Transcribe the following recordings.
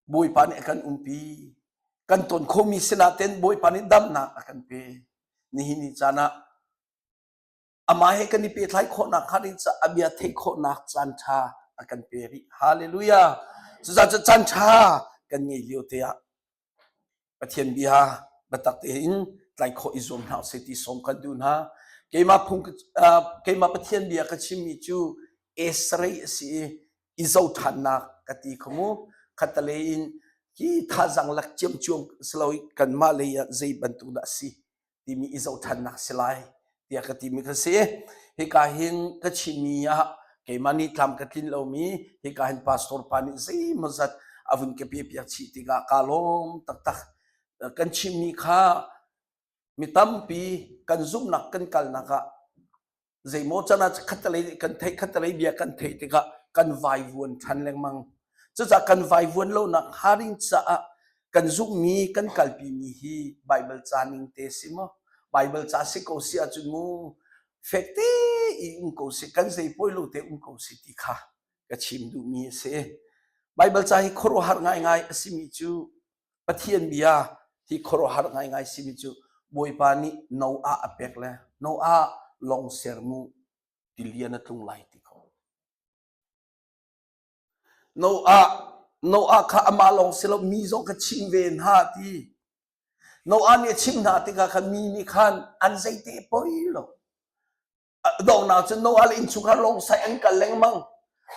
Bawipa nih a kan umpi. Kan ton khomi sinaten Bawipa nih damnak a kan pe. Nihin ni caan ah amah he kan i pehtlaih khawhnak hnga ding caah a bia theih khawhnak caan ṭha a kan pe rih. Hallelujah. Cucaah cu caan ṭha kan ngei lio te ah Pathian bia biatak tein tlai khawh i zuam hna usih ti sawm kan duh hna. Keimah phung keimah Pathian bia ka chimmi cu Esrei a si i i zoṭhannak ka ti kha mu. Khattelei in hi thazaang lak ciamcuam si lo i kanmah lei ah zei bantuk dah a si timi i zohṭhannak si lai tiah ka timi ka si. Hika hin ka chimmi ah keimah nih tlam ka tlin lomi hika hin pastor pa nih zeimawzat a vun ka piak chih tikah kaa lawm taktak. Kan chimmi kha mi tampi kan zumhnak kan kalnak ah zeimaw can ah khattelei kan theih khattelei bia kan theih tikah kan vaivuan ṭhan lengmang. Cucaah kan vaivuan lonak hnga ding caah kan zumhmi kan kalpimi hi Baibal ca ning te si maw? Baibal ca si ko si ahcun mu fek te i um ko si kan zei poi lo te um ko si ti kha ka chim duhmi a si. Baibal ca hi khuaruahhar ngaingai a simi cu Pathian bia hi khuaruahhar ngaingai simi cu Bawipa nih Noah a pek le Noah lawng ser mu tilian a tlung lai ti ko. Noah Noah kha amah lawng si lo mi zong kha chim ve hna ti. Noah nih a chim hna tikah khan mi nih khan an zeite poi lo. Donghnak cun Noah le innchungkhar lawng sai an kal lengmang.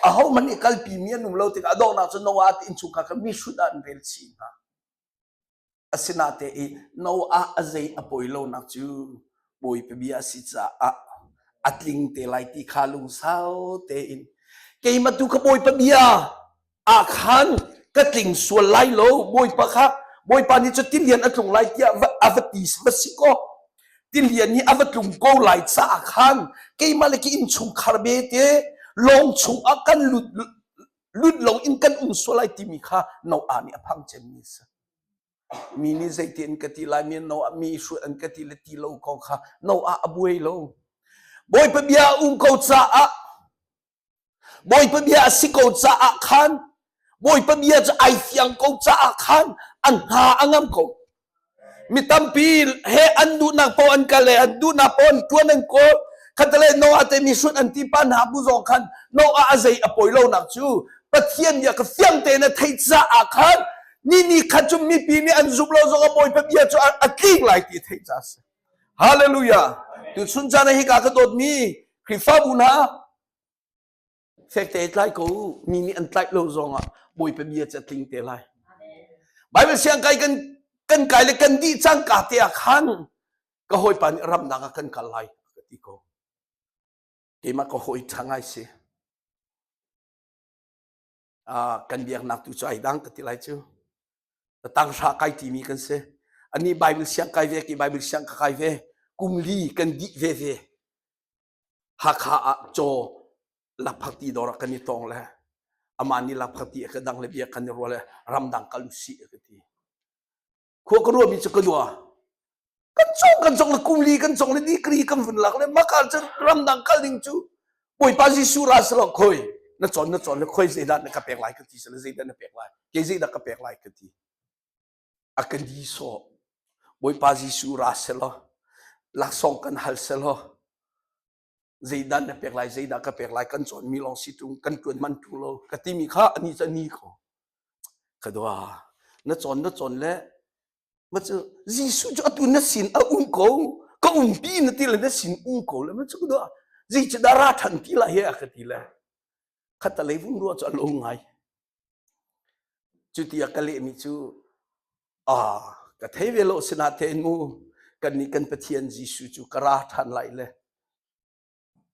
Ahohmanh nih kalpi mi an um lo tikah a donghnak cun Noah te innchungkhar kha mi hrut ah an rel chih hna. Asinate i Noah a zei a poi lonak cu Bawipa bia a si caah a tling te lai ti kha lungsau tein keimah tu kha Bawipa bia ah khan ka tling sual lai lo bawipa kha bawipa nih cu tilian a tlung lai tiah a va ti va si kaw tilian hi a va tlung ko lai caah khan keimah le ka innchungkhar bete lawng chung ah kan lut lut lo in kan um sual lai timi kha Noah nih a phang cemmi a si mi nih zeiti an ka ti lai mi Noah mi hrut an ka ti le ti lo ko kha Noah a buai lo bawipa bia a um ko caah Bawipa bia a si ko caah khan Bawipa bia cu ai fiang ko caah khan an hna a ngam ko. Mi tampi he an duhnak paoh an kal le an duhnak paoh an ṭuan an kawl. Khattelei Noah te mi hrut an ti pa hna bu zong khan Noah a zei a poi lonak cu Pathian bia ka fiang tein a theih caah khan ni ni khat cu mipi nih an zumh lo zong ah Bawipa bia cu a tling lai ti a theih caah a si. Hallelujah. Tuchun caan ah hika ka dawtmi Khrihfabu hna Fekte tlai ko mi nih an tlaih lo zongah Bawipa bia cu a tling te lai. Bible siang kai kan kan kai le kan dih cangka te ah khan ka hawipa nih ramdang ah kan kal lai ka ti ko. Keimah ka hawi ṭha ngai si. Uh, kan biaknak tu cu ai dang ka ti lai cu. Tanghra kai timi kan si. Ani Bible siang kai ve ki Bible siang ka kai ve. Kum li kan dih ve ve. Hakha ah caw lakphakti dawr ah kan i tong le amah nih lakphakti a ka dang le bia kan i ruah le ramdang kal usih a ka ti. Khua ka ruahmi cu ka dua. Kan cong kan cong le kum li kan cong le degree kan vun lak le maka cu ramdang kal ding cu Bawipa Jesuh ra selaw khoi na cawn na cawn le khoi zeidah na ka pek lai ka ti selaw zeidah na pek lai kei zeidah ka pek lai ka ti. A ka ni sawh. Bawipa Jesuh ra selaw, laksawng kan hal selaw, zeidah na pek lai, zeidah ka pek lai, kan cawnmi lawng si tung, kan ṭuan man ṭung lo, ka timi kha ani cu ani ko. Ka dua, na cawn na cawn le, ma cu Jesuh cu atu na sin a um ko, ka umpi na ti le na sin um ko le, ma cu ka dua, zei cu dah ra ṭhan ti lai he a ka ti le, khatalei vung ruah cu a lo ngai. Cuti a ka lehmi cu ah ka thei ve lo sinatein mu kannih kan Pathian Jesuh cu ka ra ṭhan lai le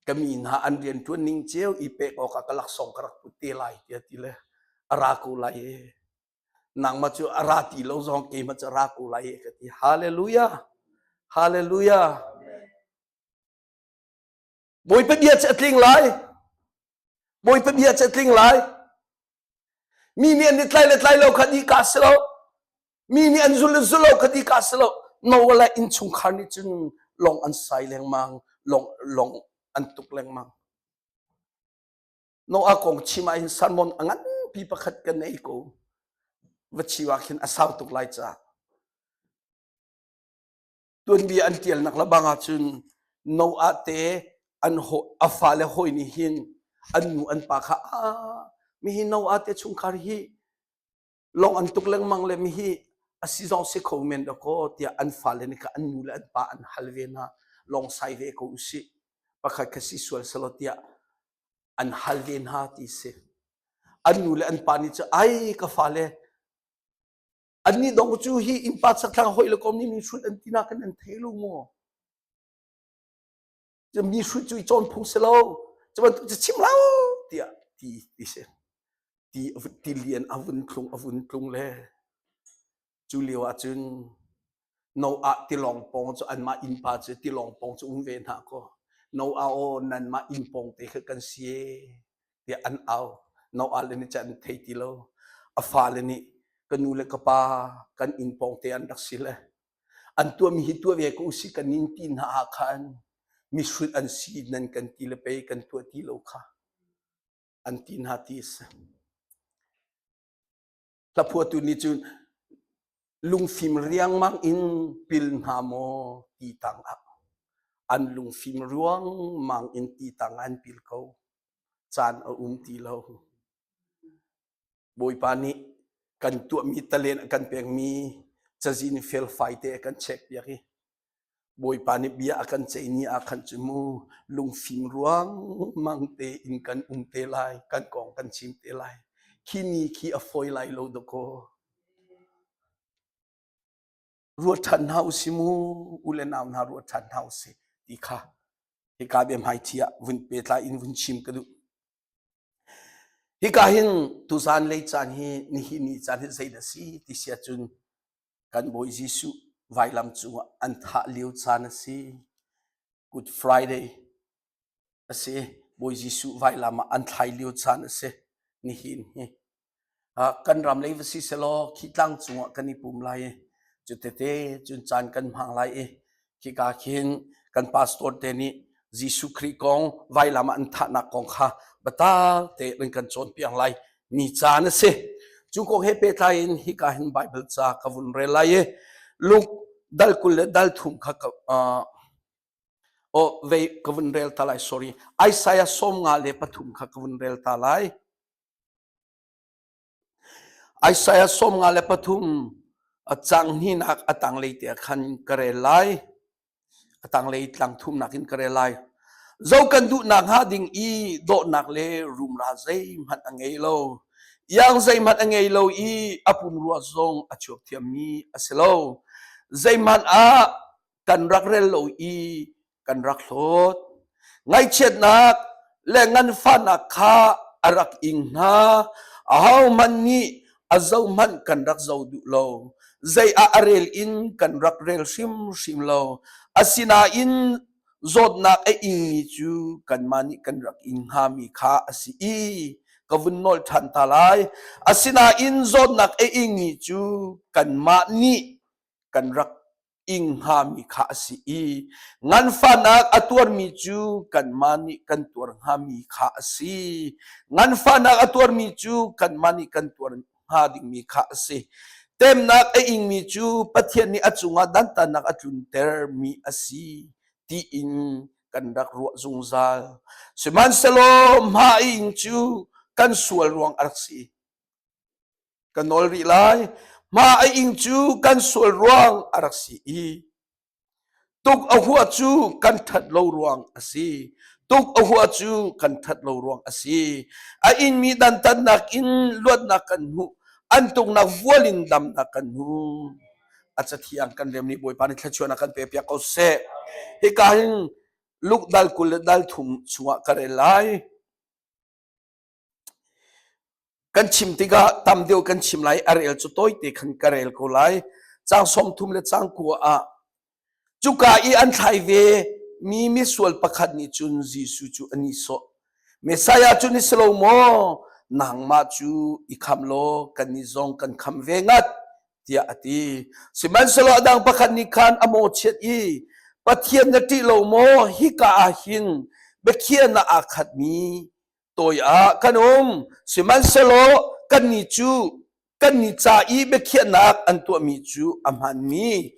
ka mi hna an rianṭuan ning cio i pek awkah ka laksawng ka rak put te lai tiah ti le a ra ko lai e. Nangmah cu a ra ti lo zong keimah cu a ra ko lai e ka ti. Hallelujah! Hallelujah! Bawipa bia cu a tling lai. Bawipa bia cu a tling lai. Mi nih an i tlai le tlai lo kha di ka si lo. Mi nih an zul le zul lo kha di ka si lo. Noah le innchungkhar nih cun lawng an sai lengmang, lawng lawng an tuk lengmang. Noah kong chim ah hin sermon a nganpi pakhat ka nei ko. Va chim ah khin a sau tuk lai caah. Tuanbia an ṭialnak le bang ahcun Noah te an a fale hawi nih hin an nu an pa kha ah mihi Noah te chungkhar hi lawng an tuk lengmang le mihi a si zong si kho men dakaw tiah an fale nih kha an nu le an pa an hal ve hna lawng sai ve ko usih pakhat kha si sual selaw tiah an hal ve hna ti si. An nu le an pa nih cu ai ka fale Annih dong cu hi innpa chakthlang hawi le kom nih mi hrut an ti nakin an thei lo maw? Mi hrut cu i cawn phung si lo. Cu bantuk cu chim lo tiah ti ti si. Ti ti lian a vun tlung a vun tlung le cu lio ah cun Noah tilawng pawng cu anmah innpa cu tilawng pawng cu um ve hna kaw Noah aw nanmah inn pawng te kha kan si ee tiah an au. Noah le nih cun an thei ti lo. A fale nih ka nu le ka pa kan inn pawng te an rak si le an tuahmi hi tuah ve ko usih kan in ti hna ah khan mihrut an si nan kan ti le pei kan tuah ti lo kha an ti hna ti a si. Hlaphuahtu nih cun lungfim riangmang in pil hna maw ti tangah an lungfim ruangmang in ti tangah an pil ko. Caan a um ti lo. Bawipa nih kan tuahmi talen a kan pekmi cazin felfai te a kan checkpiak i Bawipa nih bia a kan ceih ni ah khan cu mu lungfim ruangmang tein kan um te lai, kan kong kan chim te lai. Khi ni khi a fawi lai lo dakaw. Ruat ṭhan hna usih mu, u le nau hna ruat ṭhan hna usih ti kha hika biahmaiṭhi ah vun pehtlai in vun chim ka duh. Hika hin tuzan lei caan hi nihin ni caan hi zeidah si ti si ahcun Kan Bawi Jesuh vailam cungah an thah lio caan a si. Good Friday a si. Bawi Jesuh vailam ah an thlai lio caan a si. Nihin hi. Kan ram lei va si selaw khi tlang cungah kan i pum lai i cu tete cun caan kan hmang lai i khika khin kan pastor te nih Jesuh Khrih kong vailam ah an thahnak kong kha biatak te in kan cawnpiak lai ni caan a si. Cu kong he pehtlai in hika hin Bible ca ka vun rel lai i Luke dal 20 le dal thum kha ka uh, oh vei ka vun rel ta lai sorry Isaiah 53 kha ka vun rel ta lai. Isaiah 53 a cang hnihnak a tanglei te ah khan ka rel lai. A tanglei tlang thumnak in ka rel lai. Zo kan duhnak hnga ding i dawhnak le rumra zeihmanh a ngei lo. Iang zeihmanh a ngei lo i a pumrua zong a chuak thiammi a si lo. Zeihmanh ah kan rak rel lo i kan rak hlawt. Ngaihchiatnak le nganfahnak kha a rak ing hna. Ahohmanh nih a zohhmanh kan rak zoh duh lo. Zei ah a rel in kan rak rel hrimhrim lo. Asinain zawtnak a ingmi cu kanmah nih kan rak ing hngami kha a si i ka vun nawl ṭhan ta lai. Asinain zawtnak a ingmi cu kanmah nih kan rak ing hngami kha a si i nganfahnak a tuarmi cu kanmah nih kan tuar hngami kha a si. Nganfahnak a tuarmi cu kanmah nih kan tuar hnga dingmi kha a si. Temnak a ingmi cu Pathian nih a cungah dantatnak a tluntermi a si tiin kan rak ruah zungzal. Sihmanhsehlaw hma a ing cu kan sual ruang a rak si. Ka nawl rih lai. Hma a ing cu kan sual ruang a rak si i tuk a huah cu kan ṭhat lo ruang a si. Tuk a huah cu kan ṭhat lo ruang a si. A inmi dantatnak in luatnak kan hmuh. An tuknak vual in damnak kan hmu. A cathiang kan rem nih Bawipa nih thluachuahnak kan pe piak ko seh. Hika hin Luke dal 20 le dal thum chungah ka rel lai. Kan chim tikah tam deuh kan chim lai a rel cu tawite khan ka rel ko lai. Caang 30 le caang 9 ah cuka i an thlai ve mi misual pakhat nih cun Jesuh cu a nihsawh. Messiah cu ni si lo maw? Nangmah cu i khamh law kannih zong kan khamh ve ngat tiah a ti. Sihmanhsehlaw a dang pakhat nih khan a mawhchiat i Pathian na ṭih lo maw? Hika ah hin biakhiahnak aa khatmi toi ah kan um. Sihmanhsehlaw kannih cu Kannih ca i biakhiahnak an tuahmi cu a hmaanmi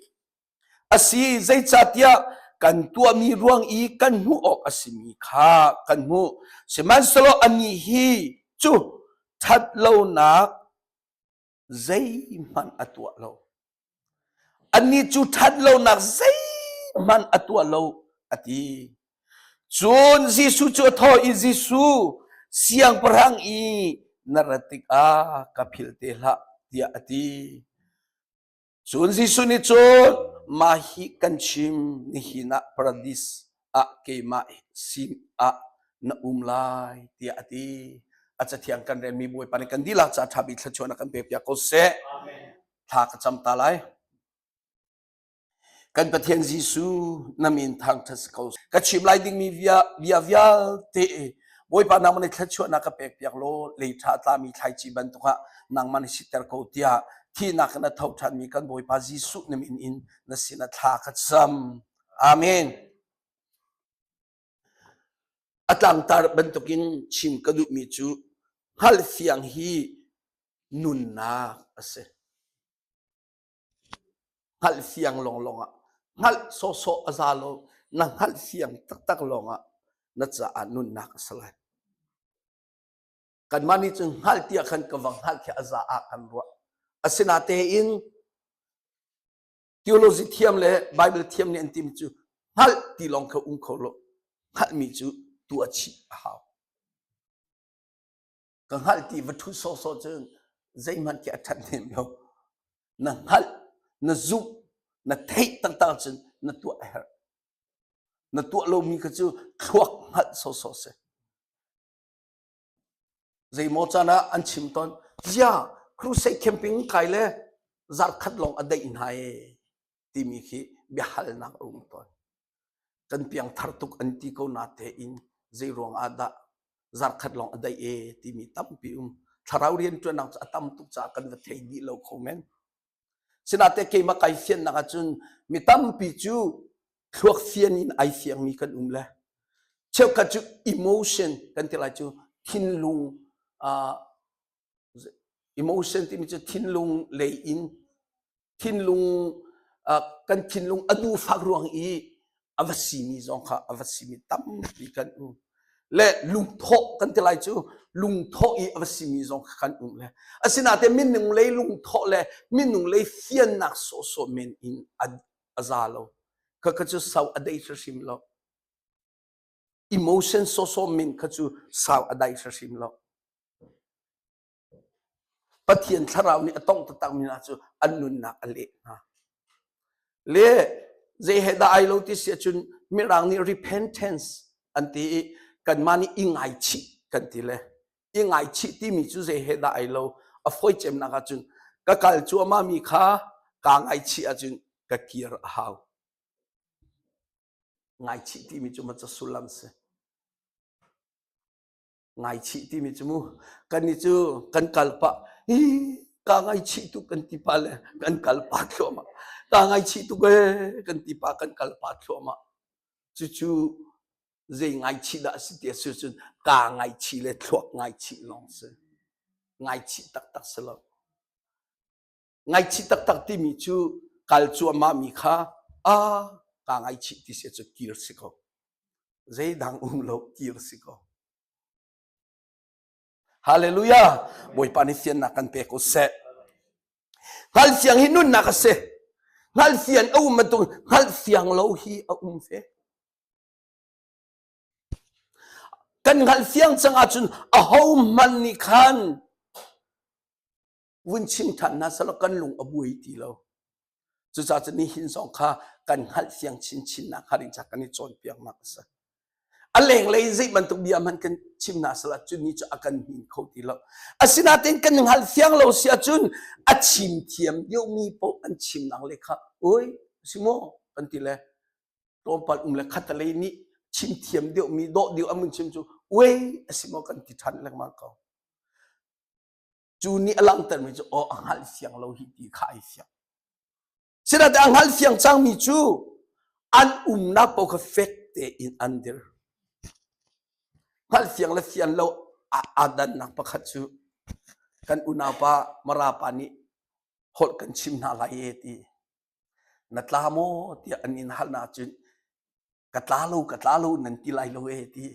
a si, zeicahtiah kan tuahmi ruang i kan hmuh awk a simi kha kan hmuh. Sihmanhsehlaw anih hi cu ṭhat lonak zeihmanh a tuah lo. Anih cu ṭhat lonak zeihmanh a tuah lo, a ti. Cun Jesuh cu a thawh i Jesuh, siangpahrang i na rat tikah ka philh te hlah, tiah a ti. Cun Jesuh nih cun, mah hi kan chim, nihin ah paradis ah keimah sin ah na um lai, tiah a ti. A cathiang kan relmi Bawipa nih kan dihlak ca ṭha bik thluachuahnak kan pekpiak ko seh. Thla ka cam ta lai. Kan Pathian Jesuh, na min thangṭhat si ko. Ka chim lai dingmi bia, bia vialte Bawipa nangmah nih thluachuahnak ka pekpiak law lei ṭha tlami thlaici bantuk ah nangmah nih sitter ko tiah thihnak in a tho ṭhanmi kan Bawipa Jesuh na min in na sinah thla ka cam. Amen. A tlangtar bantukin chim ka duhmi cu hngalhfiang hi nunnak a si. Hngalhfiang lawnglawng ah hngalh sawhsawh a za lo. Na hngalhfiang taktak lawngah na caah nunnak a si lai. Kanmah nih cun hngalh tiah khan ka va hngalh khi a za ah kan ruah. Asinatein theology thiam le Bible thiam nih an timi cu hngalh ti lawng kha um kho lo. Hngalhmi cu tuah chih a hau. Ka hngalh ti va ṭhu sawhsawh cun zeihmanh khi a ṭhathnem lo. Na hngalh, na zumh, na theih taktak cun na tuah a herh. Na tuah lomi kha cu thluak hngalh sawhsawh si. Zeimaw caan ah an chim tawn, zia crusade camping kai le zarkhat lawng a daih hna ee timi khi biahalnak a um tawn. Kan piangthar tuk an ti ko natein zei ruang ah dah zarkhat lawng a daih ee timi tampi um. Thlarau rianṭuannak cu a tam tuk caah kan va thei dih lo kho men. Sinate keimah kai fiannak ahcun mi tampi cu thluak fian in ai fiangmi kan um le cheukhat cu emotion kan ti lai cu thinlung uh, emotion timi cu thinlung lei in thinlung uh, kan thinlung a duhfak ruang i a va simi zong kha a va simi tampi kan um le lungthawh kan ti lai cu lungthawh i a va simi zong kha kan um le asinain minung lei lungthawh le minung lei fiannak sawhsawh men in a, a za lo kha kha cu sau a dei hrim lo emotion sawhsawh men kha cu sau a dai hrim lo Pathian thlarau nih a tongh taktakmi hna cu an nunnak a leh hna. Le zei he dah ai lo ti si ahcun Mirang nih repentance an ti i kanmah nih i ngaichih kan ti le i ngaichih timi cu zei he dah ai lo a fawi cemnak ahcun ka kal cuahmah mi kha kaa ngaichih ahcun ka kir a hau. Ngaichih timi cu maca sullam si. Ngaichih timi cu mu kannih cu kan kal pah hi kaa ngaichih tuk kan ti pah le kan kal pah thluahmah kaa ngaichih tuk ee kan ti pah kan kal pah thluahmah cucu zei ngaichih dah a si ti a si cun kaa ngaichih le thluak ngaichih lawng si ngaichih taktak si lo Ngaihchih taktak timi cu kal cuahmah mi kha a kaa ngaihchih ti si cu kir si ko. Zeidang um lo kir si ko. Hallelujah! Bawipa nih fiannak kan pe ko seh. Hngalfiang hi nunnak a si. Hngalfian a um bantuk hngalfiang lo hi a um ve. Kan hngalfiang cang ahcun ahohmanh nih khan vun chim ṭhan hna selaw kan lung a buai ti lo. Cucaah cun nihin zong kha kan hngalh fiang chinchin nak hnga ding ca kan i cawnpiaknak a si. A lenglei zei bantuk bia hmanh kan chim hna selaw cun ni cu a kan hnin kho ti lo. Asinain kan hngalh fiang lo si ahcun a chim thiam deuhmi paoh an chimnak le kha oi si maw kan ti le tlawmpal um le khatalei nih chim thiam deuhmi dawh deuh an mun chim cu ui a si maw kan ti ṭhan lengmang ko. Cu nih a langhtermi cu aw a hngalh fiang lo hi ti kha ai fiang. Sinain a hngalh fiang cangmi cu an umnak paoh kha fek tein an dir. Hngalh fiang le fian lo aa dannak pakhat cu. Kan unaupa Mara pa nih holh kan chim hna lai e ti. Na tla maw tiah an in hal na cun ka tla lo ka tla lo nan ti lai lo e ti.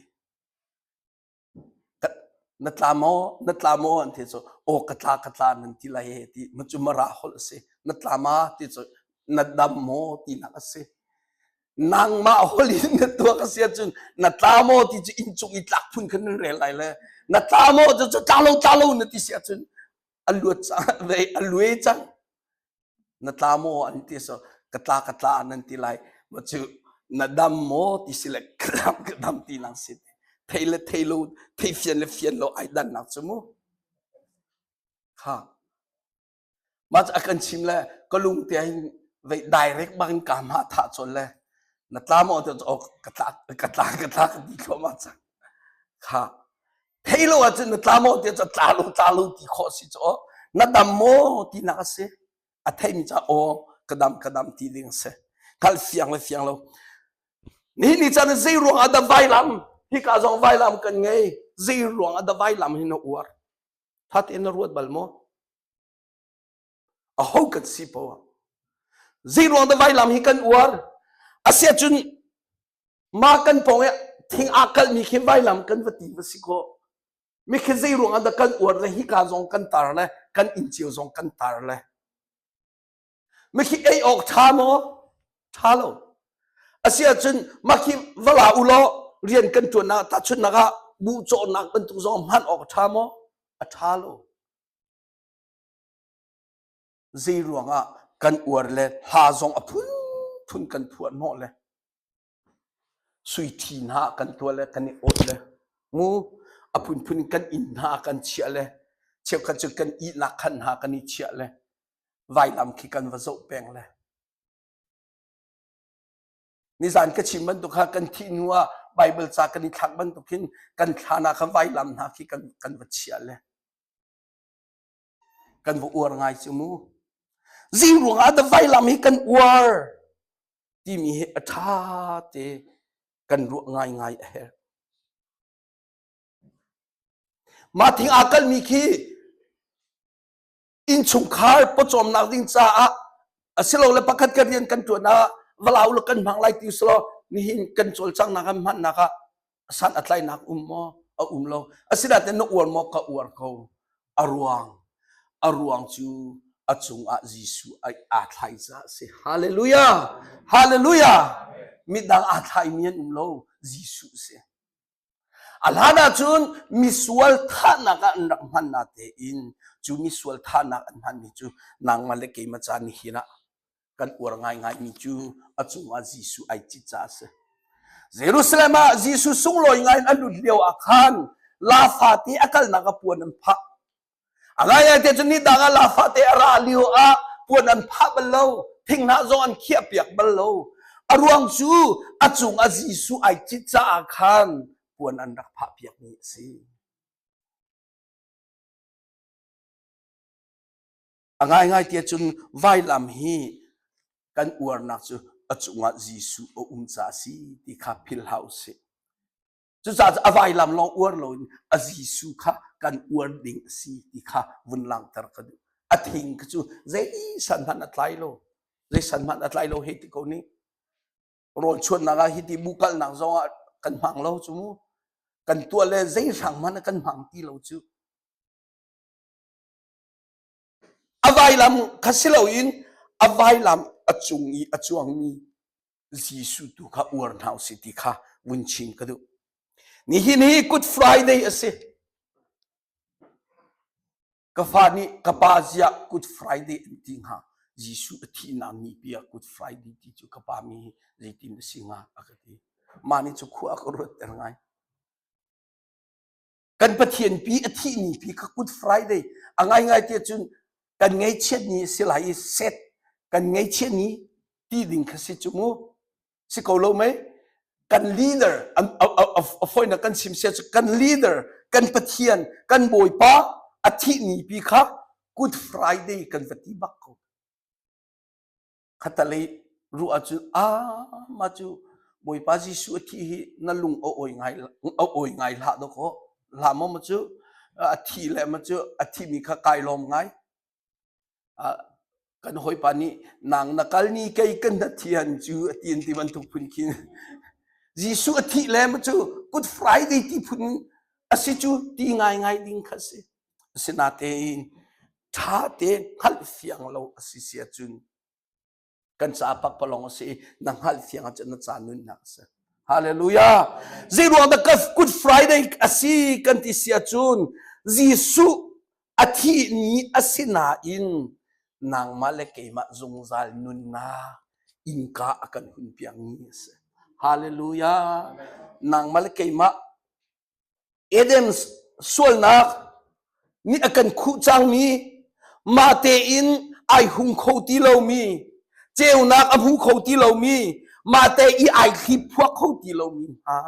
Na tla maw na tla maw an ti cu aw ka tla ka tla nan ti lai e ti. Ma cu Mara holh a si. Na tla ma ti cu na dam maw tinak a si. Nangmah holh in na tuah ka si ahcun na tla maw ti cu inncung i tlak phun khan nan rel lai le na tla maw cu cu tla lo tla lo na ti si ahcun a luat cang a lue cang na tla maw an ti so ka tla ka tla nan ti lai ma cu na dam maw ti si le ka dam ka dam ti nang si thei le thei lo thei fian le fian lo ai dan nak cu mu kha Mah cu a kan chim le ka lung te hin vei direct bak in ka hma thah cawl le na tla maw ti oh ka tla ka tla ka tla ka ti thluahmah cang. Kha thei lo ahcun na tla maw ti cu tla lo tla lo ti khawh si cu aw na dam maw tinak a si. A theimi ca aw ka dam ka dam ti ding a si. Hngalh fiang le fiang lo. Nihin ni caan zei ruang ah dah vailam hika zong vailam kan ngei zei ruang ah dah vailam hi na uar Tha tein na ruat bal maw? Aho kan si poah. Zei ruang dah vailam hi kan uar? Asiahcun mah kan pawng i thing aa kalhmi khi vailam kan va ti va si khawh. Mi khi zei ruang ah dah kan uar le hika zong kan tar le kan inn cio zong kan tar le. Mikhi ei awk ṭha maw? Ṭha lo. Asiahcun makhi va la u law rian kan ṭuannak tahchunhnak ah buh cawhnak bantuk zong hman awk a ṭha maw? A ṭha lo. Zei ruangah kan uar le hla zong a phunphun kan phuah hnawh le sui ṭhi hna kan tuah le kan i awt le mu a phunphun in kan inn hna kan chiah le cheukhat cu kan ihnak khan hna kan i chiah le vailam khi kan va zoh peng le nizan ka chim bantuk kha kan thih hnu ah Bible ca kan i thlak bantuk hin kan thlan ah khan vailam hna khi kan kan va chiah le kan va uar ngai cu mu zing ruang ah da vailam hi kan uar timi hi a ṭha te kan ruah ngaingai a herh. Mah thing aa kalmi khi innchungkhar pawcawmnak ding caah asilole pakhat ka rian kan ṭuan ah valau le kan hmang lai ti selaw nihin kan cawlcanghnak kan hmannak ah san a tlainak um maw a um lo asinain na uar maw ka uar ko a ruang a ruang cu a cungah Jesuh aa thlai caah a si hallelujah hallelujah midang aa thlaimi an um lo Jesuh si a hlan ahcun misual thahnak ah an rak hman na tein cu misual thahnak an hmanmi cu nangmah le keimah ca nihin ah kan uar ngaingaimi cu a cungah Jesuh ai cit caah a si. Jerusalem ah Jesuh sunglawi ngai in a lut lio ah khan la fate a kalnak a puan an phah. A ngaingai te cu ni dang ah la fate a ra lio ah puan an phah bal lo, thinghnah zong an khiah piak bal lo. A ruang cu a cungah Jesuh ai cit caah khan puan an rak phah piakmi a si. A ngaingai tiah cun vailam hi kan uarnak cu a cungah Jesuh a um caah a si ti kha philh hlah usih. Cucaah a vailam lawng uar loin a Jesuh kha kan uar ding a si ti kha vun langhter ka duh. A thing cu zei san hmanh a tlai lo. Zei san hmanh a tlai lo hei ti ko nih. Rawl chuannak ah hiti bu kalnak zong ah kan hmang lo cu mu. Kan tuah le zei hrang hmanh kan hmang ti lo cu. A vailam kha si loin a vailam a cung i a cuangmi Jesuh tu kha uar hna usih ti kha vun chim ka duh. Nihin hi Good Friday a si. Ka fa nih ka pa ziah Good Friday an ti hnga. Jesuh a thihnak ni pi ah Good Friday ti cu ka pa mi hi zeitin a si hnga a ka ti. Mah nih cu khua a ka ruatter ngai. Kan Pathian pi a thih ni pi kha Good Friday a ngaingai te cun kan ngaihchiat ni si lai i set kan ngaihchiat ni ti ding kha si cu mu si ko lo mei kan leader a foinak kan chim sia cu kan leader kan Pathian kan Bawipa a thih ni pi kha Good Friday kan va ti bak ko Khatalei ruah ahcun ah mah cu Bawipa Jesuh a thih hi na lung a awi ngai a awi ngai hlah dawkaw hlah maw maw cu? A thi le ma cu a thimi kha kai lawm ngai. Kan hawipa nih nang na kal ni kei kan na thian cu a ti an ti bantuk phun khin. Jesuh a thih le ma cu Good Friday ti phun a si cu ti ngaingai ding kha si. Asinatein ṭha te hngalh fiang lo a si si ahcun kan ca pakpalawng a si i na hngalh fiang ahcun na ca nunnak a si. Hallelujah! Zeiruang dah Good Friday a si kan ti si ahcun Jesuh a thih ni a si nain nangmah le keimah zungzal nunnak innka a kan hun piak ni a si. Hallelujah! Nangmah le keimah Eden sualnak nih a kan khuh cangmi, mah tein ai hung kho ti lomi, ceunak a hmu kho ti lomi, mah te i ai hliphuak kho ti lomi hna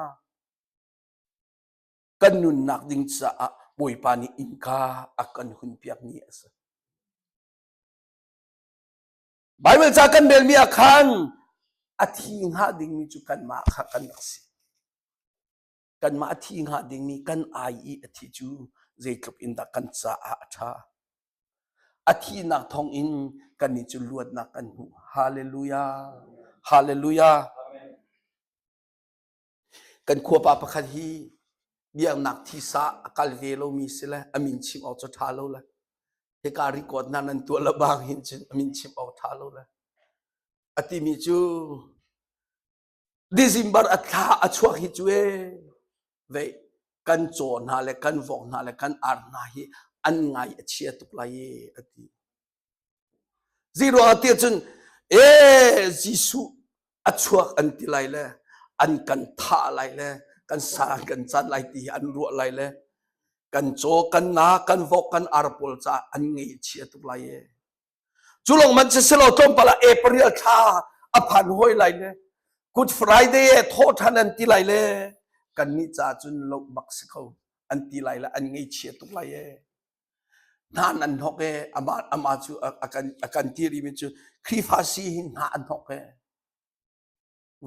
kan nunnak ding caah Bawipa nih innka a kan hunpiakmi a si. Baibal ca kan relmi ah khan a thi hnga dingmi cu kanmah kha kan rak si. Kanmah a thi hnga dingmi kan ai i a thi cu zeitluk in dah kan caah a ṭha. A thihnak thawngin kannih cu luatnak kan hmu. Hallelujah. Hallelujah. Kan khuapa pakhat hi biaknak thisa a kal ve lomi si le a min chim awk cu ṭha lo le hika record hna nan tuah le bang hin cun a min chim awk ṭha lo le a timi cu December a thla a chuak hi cu ee vei kan caw hna le kan vok hna le kan ar hna hi an ngai a chia tuk lai ee a ti. Ziruang tiah cun ee Jesuh a chuak an ti lai le an kan thah lai le kan sa an kan cat lai ti hi an ruah lai le kan caw kan nga kan vok kan ar pawl caah an ngaih a chia tuk lai ee. Cu lawng man siselaw tlawmpal ah April thla a phan hoi lai le Good Friday e thawh ṭhan an ti lai le kannih ca cun loh bak si ko an ti lai le an ngeichia tuk lai e. Hna an hnok e amah amah cu a kan a kan ti rimi cu Khrihfa si hi hna an hnok e.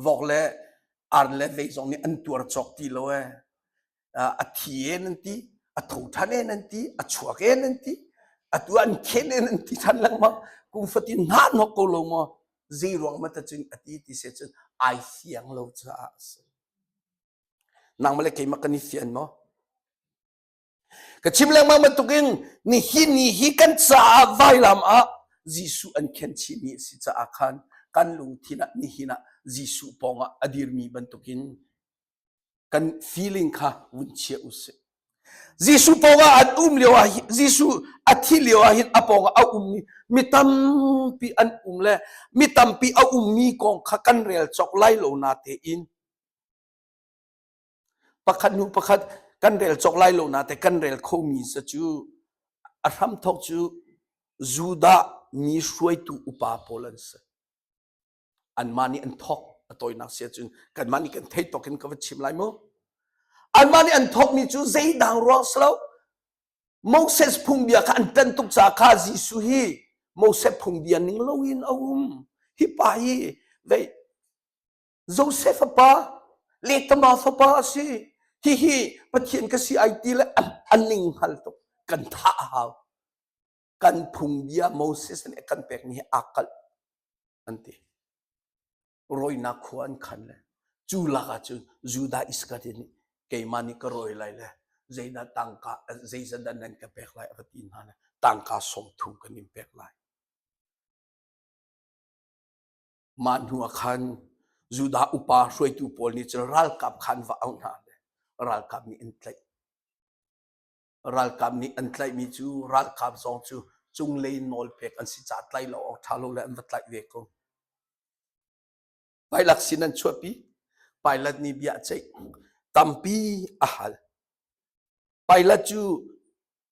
Vok le ar le vei zong nih an tuar cawk ti lo ee. A thi e nan ti, a tho ṭhan e nan ti, a chuak e nan ti, atu an khen e nan ti ṭhan lengmang. Kum fatin hna hnok ko lo maw? Zei ruang ma ta cun a ti ti se cun ai fiang lo caah a si. Nangmah le keimah kan i fian maw? Ka chim lengmang bantukin nihin ni hi kan caah vailam ah Jesuh an khen chihmi a si caah khan kan lungthin ah nihin ah Jesuh pawngah a dirmi bantukin kan feeling kha vun chia u sih. Jesuh pawngah an um lio ah Jesuh a thi lio ah hin a pawngah a ummi mi tampi an um le mi tampi a ummi kong kha kan rel cawk lai lo na tein Pakhat hnu pakhat kan rel cawk lai lo nain kan rel khomi cu a hramthawk cu Judah mi hruaitu upa pawl an si. Anmah nih an thawk a tawinak si ahcun kanmah nih kan theih tawk in ka va chim lai mu. Anmah nih an thawkmi cu zeidang ruang si lo. Moses phungbia kha an ṭan tuk caah kha Jesuh hi Moses phungbia ning loin a um. Hi pa hi vei Joseph fapa Letama fapa a si. Hihi Pathian ka si ai ti le an ning hngal tuk. Kan thah a hau. Kan phungbia Moses nih a kan pekmi hi aa kalh an ti. Rawinak khua an khan le cu lak ah cun Judah Iskariot nih keimah nih ka rawi lai le zeidah tangka zeizat dah nan ka pek lai a va ti hna le tangka 30 kan in pek lai. Mah hnuah khan Judah upa hruaitu pawl nih cun ralkap kha an va auh hna le ralkap nih an tlaih. Ralkap nih an tlaihmi cu ralkap zong cu cunglei nawl pek an si caah tlaih lo awk ṭha lo le an va tlaih ve ko. Pilat sin an chuahpi. Pilat nih bia a ceih. Tampi a hal. Pilat cu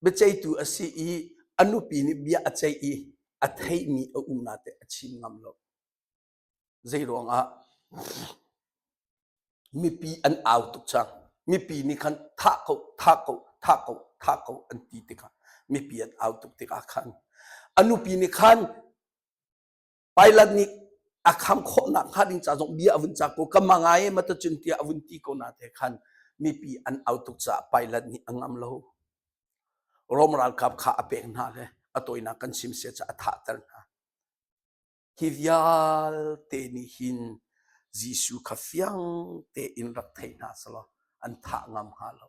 biaceihtu a si i a nupi nih bia a ceih i a theihmi a um nain a chim ngam lo. Zeiruangah mipi an au tuk cang. Mipi nih khan thah ko, thah ko, thah ko, thah ko an ti tikah mipi an au tuk tikah khan a nupi nih khan Pilat nih a kham khawhnak hnga ding ca zong bia a vun cak ko ka mangai e matacun tiah a vun ti ko na te khan mipi an au tuk caah Pilat nih a ngam lo. Rom ralkap kha a pek hna le a tawinak kan chim sia ca a thahter hna. Hi vialte nih hin Jesuh kha fiang tein rak thei hna selaw an thah ngam hnga lo.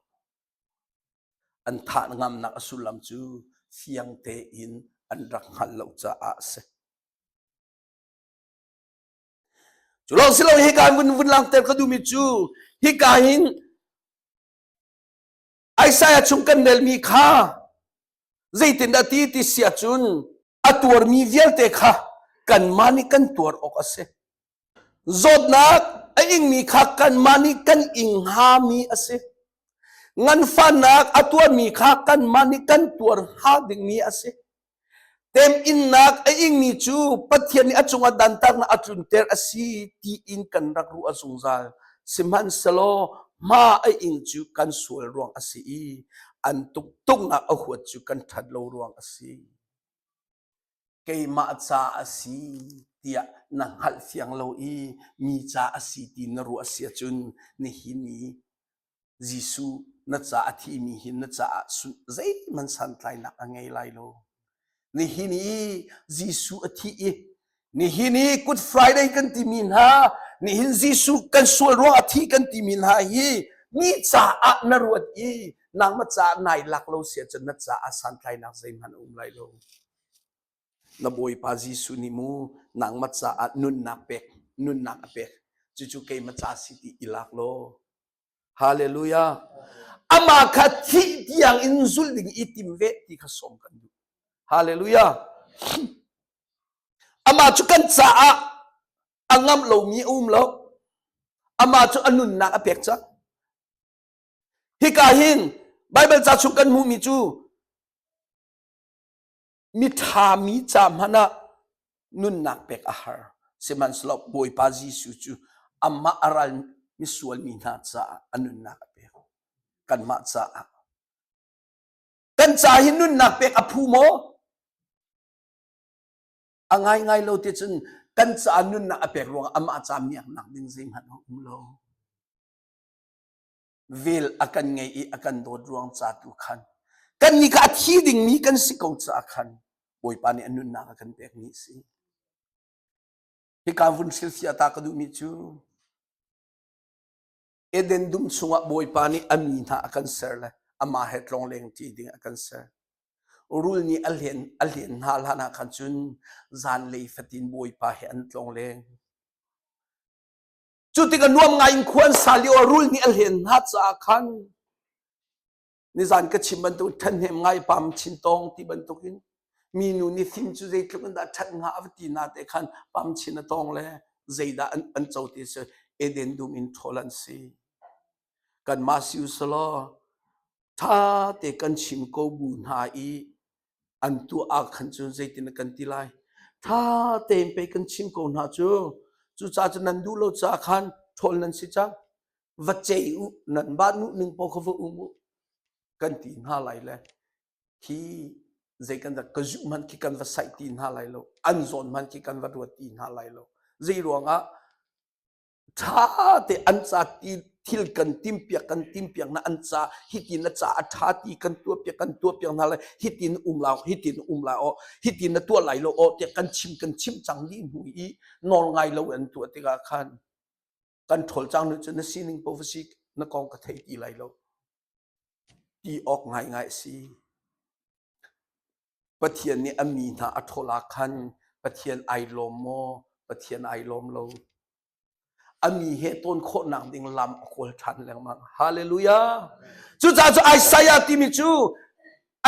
An thah ngamnak a sullam cu fiang tein an rak hngalh lo caah a si. Cu lawng si lo hika vun vun langhter ka duhmi cu hika hin Isaiah chung kan relmi kha zeitindah ti ti si ahcun a tuarmi vialte kha kanmah nih kan tuar awk a si. Zawtnak a ingmi kha kanmah nih kan ing hngami a si. Nganfahnak a tuarmi kha kanmah nih kan tuar hnga dingmi a si. Teminnak a ingmi cu Pathian nih a cungah dantatnak a tlunter a si tiin kan rak ruah zungzal. Sihmanhsehlaw hma a ing cu kan sual ruang a si i an tuktuknak a huat cu kan ṭhat lo ruang a si. Keimah ca a si tiah na hngalh fiang lo i mi ca a si ti na ruah si ahcun nihin i Jesuh na ca a thimi hi na caah zeihmanh santlainak a ngei lai lo. Nihin i Jesuh a thih i nihin i Good Friday kan timi hna, nihin Jesuh kan sual ruang a thi kan timi hna hi mi caah na ruat i nangmah caah nai lak lo si ahcun na caah santlainak zeihmanh a um lai lo. Na Bawipa Jesuh nih mu nangmah caah nunnak pek, nunnak a pek. Cucu keimah ca si ti i lak law Hallelujah. Amah kha thih tiang in zulh ding i tim ve ti kha sawm kan duh. Hallelujah. Amah cu kan caah a ngamh lomi a um lo. Amah cu a nunnak a pek cang. Hika hin Bible ca chung kan hmuhmi cu Miṭhami ca hmanh ah nunnak pek a har. Sihmanhsehlaw Bawipa Jesuh cu amah a ral misual mi hna caah a nunnak a pek. Kanmah caah. Kan ca hi nunnak pek a phu maw? A ngaingai lo ti cun kan caah nunnak a pek ruangah amah ca miaknak ding zeihmanh a um lo. Vel a kan ngei i a kan dawt ruang ca tu khan kannih kha a thi dingmi kan si ko caah khan Bawipa nih a nunnak a kan pekmi a si. Hika vun hrilhfiah ta ka duhmi cu Eden dum chungah Bawipa nih a mi hna a kan ser le amah he tlongleng ṭi ding a kan ser. Rul nih a hlen a hlen hna hlan ah khan cun zanlei fatin Bawipa he an tlongleng. Cu tikah nuam ngai in khua an sa lio ah rul nih a hlen hna caah khan nizan ka chim bantuk ṭhahnem ngai pam chin tawng ti bantukin minu nih fim cu zeitluk in dah ṭhat hnga a va ti na te khan pam chin a tawng le zeidah an, an co ti si Eden dum in ṭhawl an si. Kanmah si usalaw ṭha te kan chim ko bu hna i an tuah ah khan cun zeitin kan ti lai ṭha tein pei kan chim ko hna cu cucaah cun nan duh lo caah khan ṭhawl nan si cang va cei u nan mah nuh ning paoh kha va um u kan ti hna lai le khi zei kan ka zuh hmanh khi kan va saih ti hna lai lo an zawn hmanh khi kan va ruat ti hna lai lo zei ruangah Ṭha te an ca ti thil kan timpiak kan timpiak na an ca hitin na ca a ṭha ti kan tuahpiak kan tuahpiak hna lai hitin um lai hitin um lai aw hitin na tuah lai lo aw tiah kan chim kan chim cang dih hnu i nawl ngai lo an tuah tikah khan kan ṭhawl cang nu cu na sining paoh va si na kong ka thei ti lai lo ti awk ngaingai a si. Pathian nih a mi hna a ṭhawl ah khan Pathian ai lawm maw? Pathian ai lawm lo. A mi he tawn khawhnak ding lam a kawl ṭhan lengmang. Hallelujah! Cucaah cu Isaiah timi cu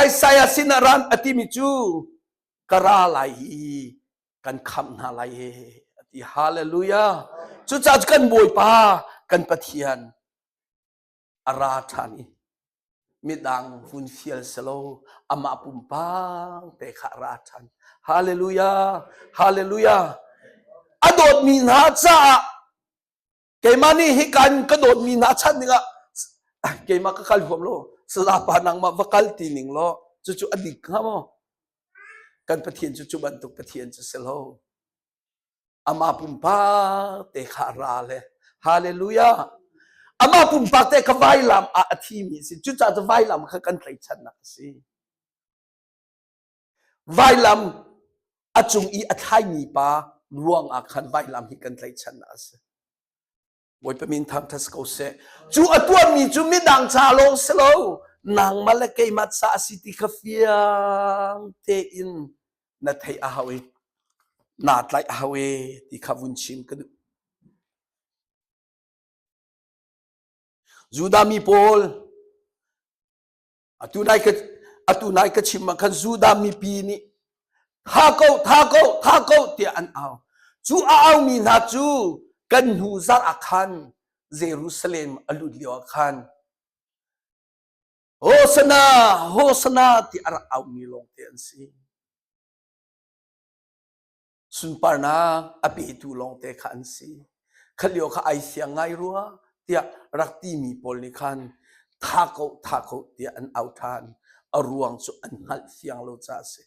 Isaiah sinah ran a timi cu ka ra lai i kan khamh hna lai he a ti. Hallelujah! Cucaah cu kan Bawipa, kan Pathian a ra ṭhan i midang vun fial selaw amah pumpak te kha a ra ṭhan. Hallelujah! Hallelujah! A dawtmi hna caah keimah nih hika in ka dawtmi hna chan dingah keimah ka kal huam lo sazapa nangmah va kal ti ning law cucu a dik hnga maw? Kan Pathian cu cu bantuk Pathian cu si lo. Amah pumpak te kha a ra le hallelujah amah pumpak te kha vailam ah a thimi a si cucaah cu vailam kha kan tlaihchannak a si. Vailam a cung i a thlaimi pa ruang ah khan vailam hi kan tlaihchannak a si. Bawipa min thangṭhat si ko seh. Cu a tuahmi cu midang ca lawng si lo, nangmah le keimah ca a si ti kha fiang tein na theih a hau i naa tlaih a hau e ti kha vun chim ka duh. Judah mi pawl Atu nai ka atu nai ka chim ah khan Judah mipi nih tha ko tha ko tha ko tiah an au. Cu a aumi hna cu kan hnu zarh ah khan Jerusalem a lut lio ah khan Hosana Hosana ti a rak aumi lawngte an si. Sunparnak a petu lawngte kha an si. Kha lio kha ai siang ngai rua tiah rak timi pawl nih khan tha ko tha ko tiah an au ṭhan. A ruang cu an hngalh fiang lo caah a si.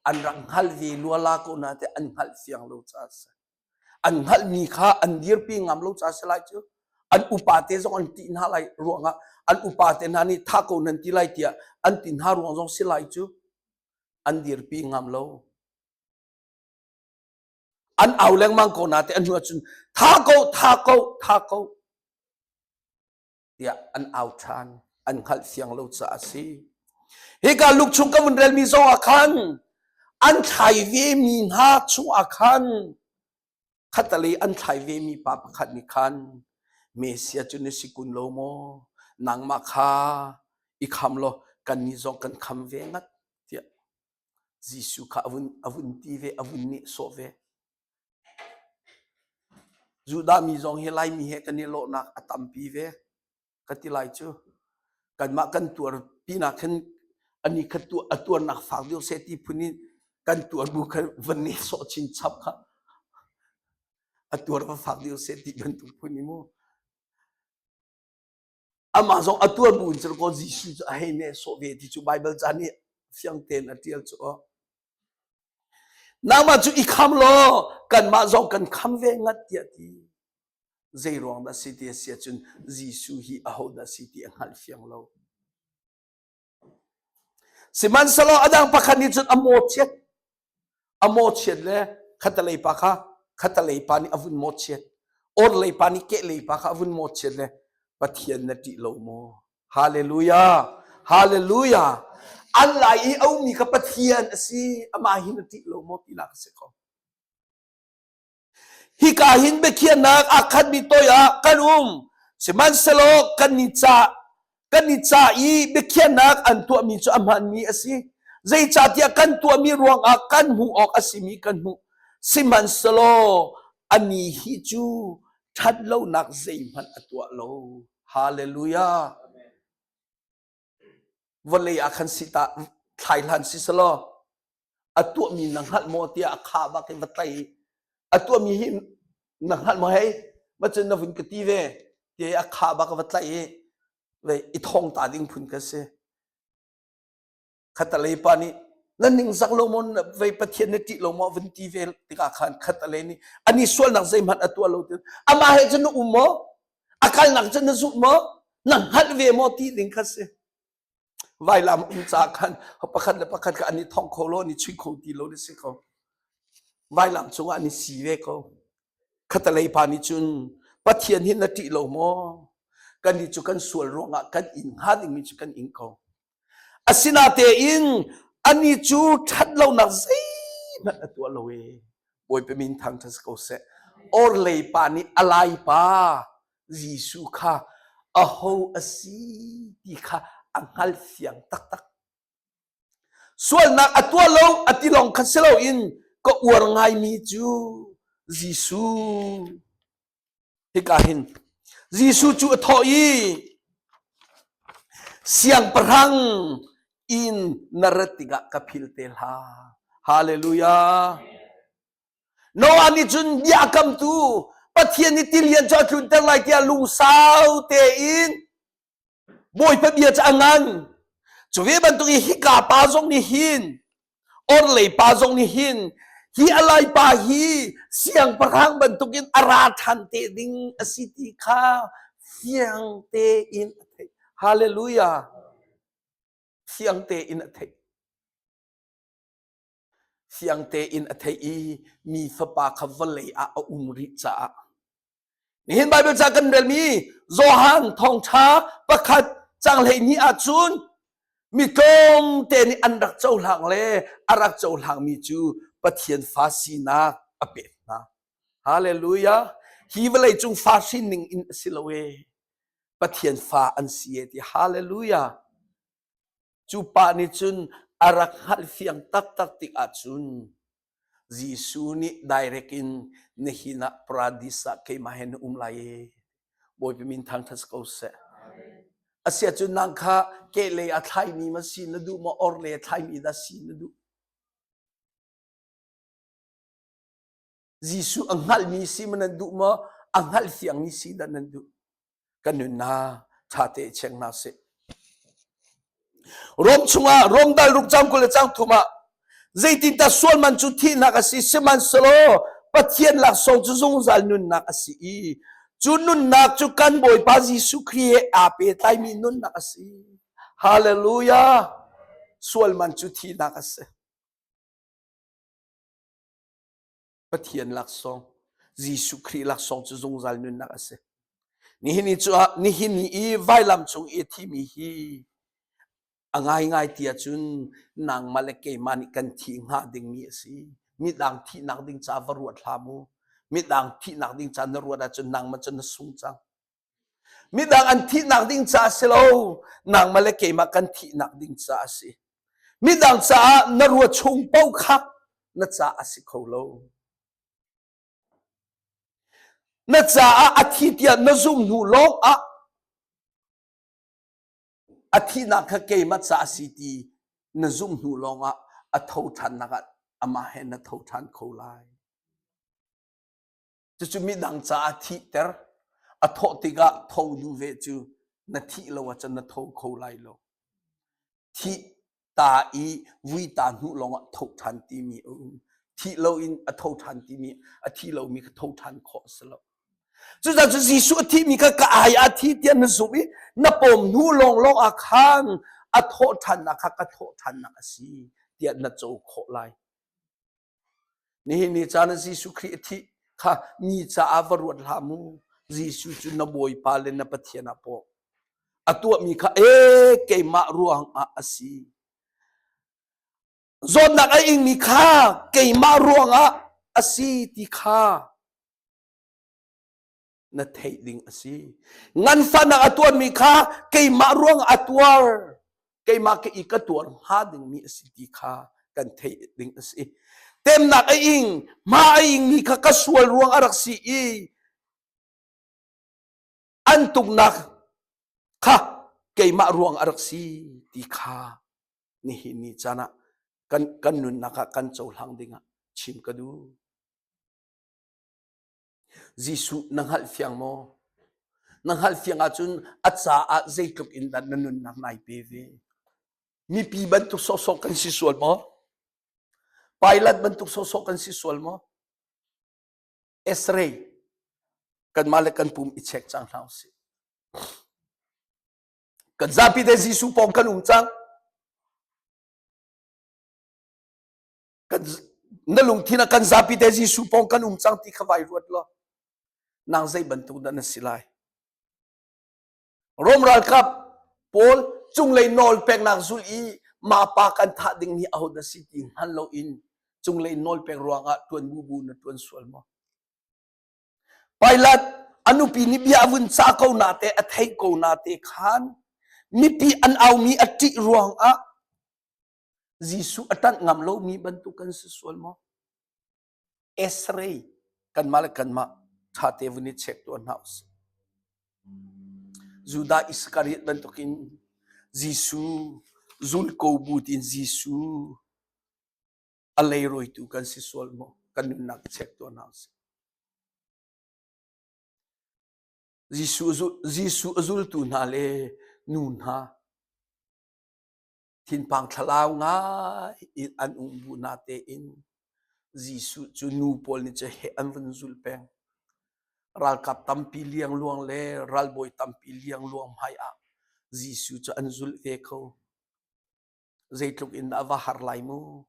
An rak hngalh ve luala ko na te an hngalh fiang lo caah a si. An hngalhmi kha an dirpi ngam lo caah a si lai cu. An upa te zong an ṭih hna lai ruangah an upa te hna nih tha ko nan ti lai tiah an ti hna ruang zong si lai cu. An dirpi ngam lo. An au lengmang ko na te an hnu ahcun tha ko tha ko tha ko tiah an au ṭhan. An hngalh fiang lo caah a si. Hika luk chung ka vun relmi zong ah khan an thlai vemi hna chung ah khan khatalei an thlai vemi pa pakhat nih khan Messiah cu na si kun lo maw? Nangmah kha i kham law kannih zong kan kham ve ngat tiah Jesuh kha a vun, a vun ti ve, a vun nehsawh ve. Judah mi zong hi Laimi he kan i lawhnak a tampi ve. Ka ti lai cu. Kanmah kan tuar pinak khin ani kha tu a tuarnak fak deuh seh ti phun in kan tuar bu kha van nehsawh chinchap kha a tuar va fak deuh seh ti bantuk phun i mu. Amah zong a tuar bu in cun kaw Jesuh cu a hei nehsawh ve ti cu Baibal ca nih fiang tein a ṭial cu aw. Nangmah cu i kham law kanmah zong kan kham ve ngat tiah ti. Zei ruang dah si ti a si ahcun Jesuh hi ahodah si ti a hngalh fiang lo. Sihmanhsehlaw a dang pakhat nih cun a mawchiat. A mawchiat le khatalei pa kha khatalei pa nih a vun mawchiat. Orhlei pa nih kehlei pa kha a vun mawchiat le Pathian na ṭih lo maw? Hallelujah! Hallelujah! An lai i a ummi kha Pathian a si. Amah hi na ṭih lo maw tinak a si ko. Hika hin biakhiahnak aa khatmi toi ah kan um. Sihmanhsehlaw kan i ca kan i ca i biakhiahnak an tuahmi cu a hmaanmi a si. Zeicahtiah kan tuahmi ruangah kan hmuh awk a simi kan hmuh. Sihmanhsehlaw anih hi cu ṭhatlonak zeihmanh a tuah lo. Hallelujah. Vawlei ah khan si ta thlai hlan si selaw a tuahmi na hngalh maw tiah a kha bak in va tlai i a tuahmi hi na hngalh maw hei ma cun na vun ka ti ve ti a kha bak va tlaih i ve i thong ta ding phun ka si khatalei pa nih na ningzak lo maw vei pathian na ṭih lo maw vun ti ve tikah khan khatalei nih ani sualnak zeihmanh a tuah lo ti amah he cun na um maw a kalnak cun na zumh maw na hngalh ve maw ti ding kha si Vailam um caah khan pakhat le pakhat kha an i thongh kho lo, an i chuih kho ti lo na si ko. Vailam cungah an i si ve ko. Khatalei pa nih cun Pathian hi na ṭih lo maw? Kannih cu kan sual ruangah kan inn hnga dingmi cu kan ing ko. Asinatein anih cu ṭhat lonak zeihmanh a tuah lo ee. Bawipa min thangṭhat si ko seh. Orhlei pa nih a lai pa Jesuh kha aho a si ti kha a hngal fiang taktak. Sualnak a tuah lo a ti lawng kha si loin ka uar ngaimi cu Jesuh. Hika hin Jesuh cu a thawh i siangpahrang in na rat tikah ka phil te hlah. Hallelujah. Noah nih cun bia a kamtu Pathian nih tilian cu a tlunter lai tiah lungsau tein Bawipa bia cu a ngan. Cu ve bantuk i hika pa zong nih hin orhlei pa zong nih hin hi a lai pa hi siangpahrang bantukin a ra ṭhan te ding a si ti kha fiang tein a theih. Hallelujah. Fiang tein a theih. Fiang tein a theih i mi fapa kha vawlei ah a um rih caah. Nihin Baibal ca kan relmi Johan thawngṭha pakhat cang 12 ahcun mi tlawmte nih an rak cohlang le a rak cohlangmi cu Pathian fa sinak a pek hna. Hallelujah! Hi vawlei cung fa hrin ning in a si lo e. Pathian fa an si e ti. Hallelujah! Cu pa nih cun a rak hngalh fiang taktak tik ahcun Jesuh nih direct in nihin ah paradis ah keimah he na um lai e. Bawipa min thangṭhat ko seh. Asiahcun nang kha kehlei a thlaimi ma si na duh maw orhlei a thlaimi dah si na duh? Jesuh a hngalhmi si ma nan duh maw? A hngalh fiangmi si dah nan duh? Kan nunnak ṭha te check hna sih. Rom chungah Rom dal ruk cang 20 le cang thum ah zeitindah sual man cu thihnak a si sihmanhsehlaw Pathian laksawng cu zungzal nunnak a si i cu nunnak cu kan Bawipa Jesuh Khrih he aa pehtlaimi nunnak a si. Hallelujah! Sual man cu thihnak a si. Pathian laksawng Jesuh Khrih laksawng cu zungzal nunnak a si. Nihin ni cu nihin ni i vailam cung i a thimi hi a ngaingai ti ahcun nangmah le keimah nih kan thih hnga dingmi a si. Midang thihnak ding ca va ruat hlah mu. Midang thihnak ding ca na ruat ahcun nangmah cu na sung cang. Midang an thihnak ding ca a si lo. Nangmah le keimah kan thihnak ding ca a si. Midang caah na ruat chung paoh kha na ca a si kho lo. Na caah a thi tiah na zumh hnu lawng ah a thihnak kha keimah ca a si ti na zumh hnu lawng ah a tho ṭhannak ah amah he na tho ṭhan kho lai. Cucu midang caah thihter, a thawh tikah tho duh ve cu na thih lo ahcun na tho kho lai lo. Thih ta i vui ta hnu lawngah tho ṭhan timi a um. Thih loin a tho ṭhan timi a thi lomi kha tho ṭhan khawh a si lo. Cucaah cu Jesuh a thihmi kha ka ai a thi tiah na zumh i na pawm hnu lawnglawng ah khan a thawh ṭhannak kha ka thawh ṭhannak a si tiah na co khawh lai. Nihin ni caan ah Jesuh Khrih a thih kha mi caah va ruat hlah mu. Jesuh cu na Bawipa le na Pathian ah pawh. A tuahmi kha ee keimah ruang ah a si. Zawtnak a ingmi kha keimah ruang ah a si ti kha na theih ding a si. Nganfahnak a tuarmi kha keimah ruang a tuar, keimah ka i ka tuar hnga dingmi a si ti kha kan theih ding a si. Temnak a ing, hma a ingmi kha ka sual ruang a rak si i an tuknak kha keimah ruang a rak si ti kha nihin ni caan ah kan, kan nunnak ah kan cohlang ding ah chim ka duh. Jesuh na hngalhfiang maw? Na hngalhfiang ahcun a caah zeitluk in dah na nunnak nai pe ve? Mipi bantuk sawhsawh kan si sual maw? Pilate bantuk sawhsawh kan si sual maw? X-ray kanmah le kan pum i check cang hna usih. Kan zapi te Jesuh pawng kan um cang. Kan na lungthin ah kan zapi te Jesuh pawng kan um cang ti kha vai ruat law nang zei bantuk dah na si lai Rom ralkap pawl cunglei nawl peknak zul i ma pa kan thah ding hi aho dah si ti hngal loin cunglei nawl pek ruangah tuan bu bu na tuan sual maw Pilate a nupi nih bia a vun cah ko na te a theih ko na te khan mipi an aumi a ṭih ruangah Jesuh a ṭanh ngam lomi bantuk kan si sual maw? X-ray kanmah le kanmah ṭha te vun i check tuah hna usih. Judah Iskariot bantukin Jesuh zul ko bu tiin Jesuh a leirawitu kan si sual maw? Kan nunnak check tuah hna usih. Jesuh, Jesuh a zultu hna le nu hna Thinphang thlalau ngai in an um bu natein Jesuh cu nu pawl nih cun heh an vun zulh peng. Ralkap tampi liangluang le ralbawi tampi liangluang hmai ah Jesuh cu an zulh ve ko. Zeitluk in dah a va har lai mu.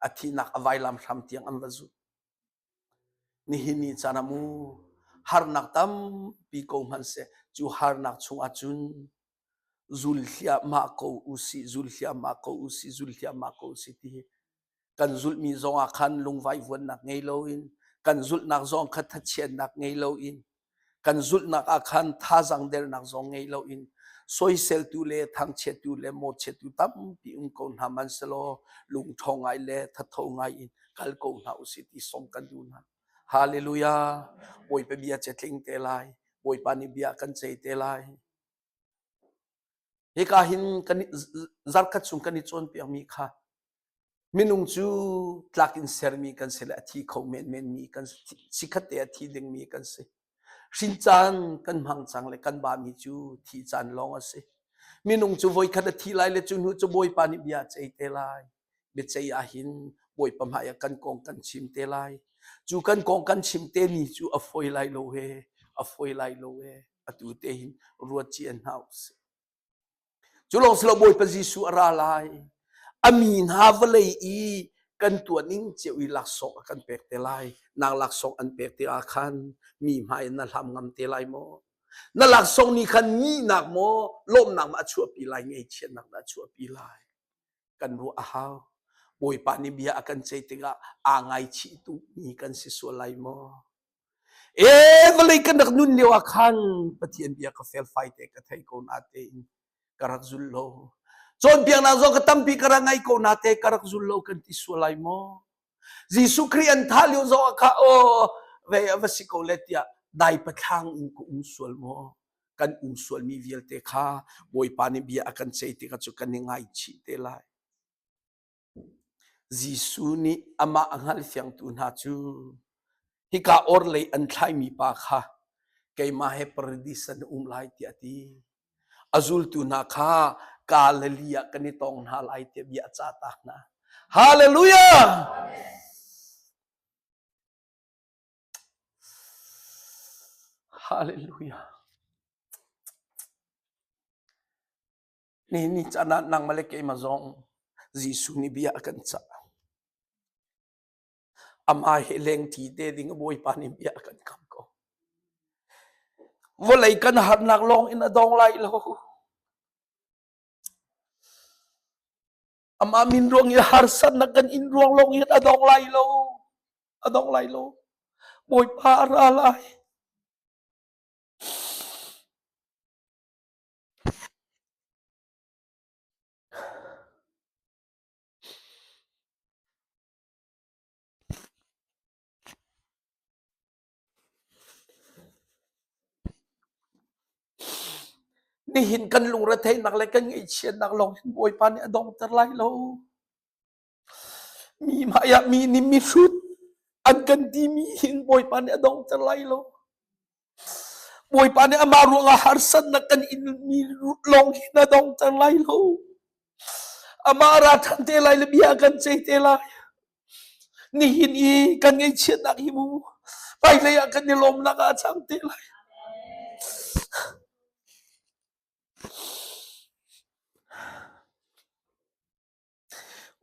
A thihnak a vailam hram tiang an va zulh. Nihin ni caan ah mu harnak tampi ko hmanhseh cu harnak chungah cun zul hliahmah ko usih, zul hliahmah ko usih, zul hliahmah ko usih ti hi kan zulhmi zongah khan lungvaivuannak ngei loin kan zulhnak zong kha thachiatnak ngei loin kan zulhnak ah khan thazang dernak zong ngei loin soiseltu le thangchiattu le mawhchiattu tampi um ko hna hmanhsehlaw lungṭhawng ngai le thatho ngai in kal ko hna usih ti sawm kan duh hna. Hallelujah! Bawipa bia cu tling te lai. Bawipa nih bia kan cei te lai. Hika hin kan zarkhat chung kan i cawnpiakmi kha Minung cu tlak in sermi kan si le a thi kho menmenmi kan si. Chikkhat te a thi dingmi kan si. Hrin caan kan hmang cang le kan bami cu thih caan lawng a si. Minung cu voikhat a thi lai le cu hnu cu Bawipa nih bia a ceih te lai. Biaceih ah hin Bawipa hmai ah kan kong kan chim te lai. Cu kan kong kan chim te ni cu a fawi lai lo he, a fawi lai lo he. Atu te hin ruat cia hna usih. Cu lawng si lo Bawipa Jesuh a ra lai. A mi hna vawlei i kan tuah ning cio i laksawng a kan pek te lai. Nang laksawng an pek te ah khan mi hmai na hlam ngam te lai maw? Na laksawng nih khan nihnak maw lawmhnak maw a chuahpi lai, ngaihchiatnak dah a chuahpi lai? Kan ruah a hau. Bawipa nih bia a kan ceih tikah aa ngaichih tukmi kan si sual lai maw? Ee vawlei kan rak nun lio ah khan Pathian bia ka felfai te ka thei ko na tein ka rak zul lo. Cawnpiaknak zong ka tampi ka rak ngai ko na te ka rak zul lo kan ti sual lai maw? Jesuh Khrih an thah lio zong ah kha aw ve va si ko le tiah dai pathlang in ka um sual maw? Kan um sualmi vialte kha Bawipa nih bia a kan ceih tikah cu kan i ngaichih te lai. Jesuh nih amah a hngalfiangtu hna cu hika orhlei an thlaimi pa kha keimah he paradis ah na um lai tiah a ti. A zultu hna kha Galilee ah kan i tong hna lai tiah bia a cahtak hna. Hallelujah! Hallelujah! Nihin ni caan ah nangmah le keimah zong Jesuh nih bia a kan cah. Amah he lengṭi te ding Bawipa nih bia a kan kam ko. Vawlei kan harnak lawng in a dong lai lo. Amah min ruang i harsatnak kan in ruang lawng in a dong lai lo. A dong lai lo. Bawipa a ra lai. Nihin kan lungretheihnak le kan ngaihchiatnak lawng hin Bawipa nih a donghter lai lo. Mi hmaiah mi nih mihrut an kan timi hin Bawipa nih a donghter lai lo. Bawipa nih amah ruangah harsatnak kan inmi lawng hin a donghter lai lo. Amah ra ṭhan te lai le bia kan ceih te lai. Nihin i kan ngaihchiatnak hi mu hmailei ah kan i lawmnak ah a cang te lai.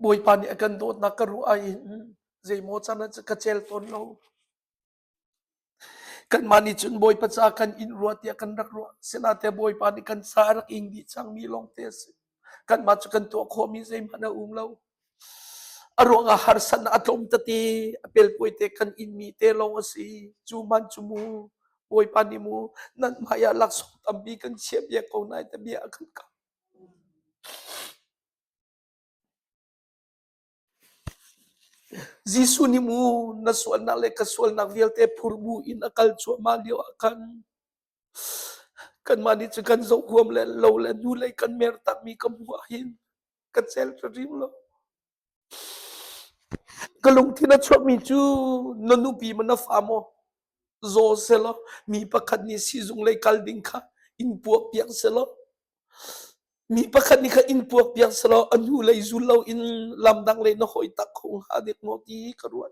Bawipa nih a kan dawtnak ka ruah ahhin zeimaw can ah ka cel tawn lo. Kanmah nih cun Bawipa ca kan in rua tiah kan rak ruah. Sinain Bawipa nih kan ca a rak ing dih cangmi lawngte a si. Kanmah cu kan tuah khawhmi zeihmanh a um lo. A ruangah harsatnak a tlawm tete, a pelpawi te kan inmi te lawng a si. Cu man cu mu Bawipa nih mu nan hmai ah laksawng tampi kan chiahpiak ko nai te bia a kan kam. Jesuh nih mu na sualnak le ka sualnak vialte phur bu in a kal cuahmah lio ah khan kanmah nih cun kan zoh huam le lo le hnulei kan mer takmi ka hmuh ah hin ka cel hrimhrim lo. Ka lungthin a chuakmi cu na nupi maw na fa maw zaw selaw mi pakhat nih siizung lei kal ding kha in puakpiak selaw mi pakhat nih kha in puakpiak selaw a hnu lei zul lo in lam dang lei na hawi tak kho hnga dek maw ti ka ruat.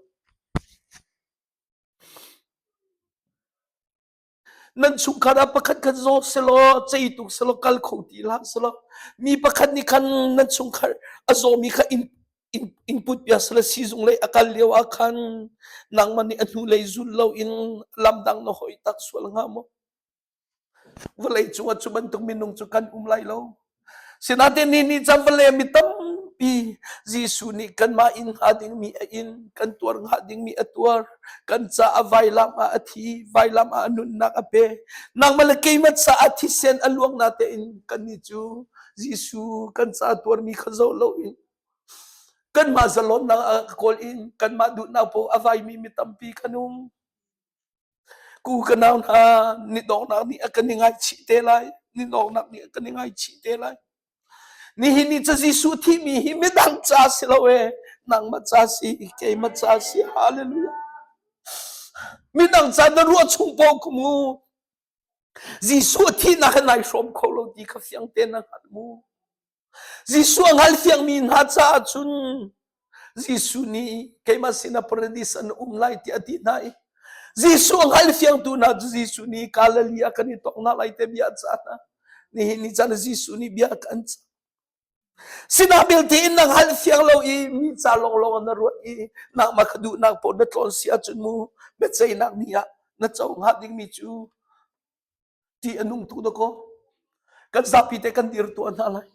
Nan chungkhar ah pakhat khat zaw selaw cei tuk selaw kal kho ti hlah selaw mi pakhat nih khan nan chungkhar a zawmi kha in. Input biasala siizung lei a kal lio ah khan nangmah nih a hnulei zul loin lamdang na hoi tak sual hnga maw? Vawlei cungah cu bantuk minung cu kan um lai lo. Sinain ni ni caan vawlei mi tampi Jesuh nih kanmah in hnga dingmi a in, kan tuar hnga dingmi a tuar, kan caah vailam ah a thi, vailam ah a nunnak a pe. Nangmah le keimah caah thisen a luang na tein kannih cu Jesuh kan ca tuarmi kha zoh loin kanmah zalonnak a kawl in kanmah duhnak paoh a vaimi mi tampi kan um. Ku ka nau hna, ni donghnak nih a kan i ngaichih te lai. Ni donghnak nih a kan i ngaichih te lai. Nihin ni ca Jesuh thimi hi midang ca si lo e, nangmah ca si, keimah ca si. Hallelujah. Midang ca na ruah chung paoh ku mu. Jesuh thihnak he nai hrawm kho lo ti kha fiang tein na hngalh mu. Jesuh a hngalfiangmi hna caah cun Jesuh nih keimah sinah paradis an um lai tiah a ti hna i Jesuh a hngalfiangtu hna cu Jesuh nih Galilee ah kan i tong hna lai te bia a cah hna. Nihin ni caan Jesuh nih bia kan cah. Sinah belte in na hngalfiang lo i mi ca lawnglawng na ruat i nangmah kha duhnak paoh na tlawn si ahcun mu biaceihnak ni ah na co hnga dingmi cu ti a nung tuk dakaw. Kan zapi te kan dir tuah hna lai.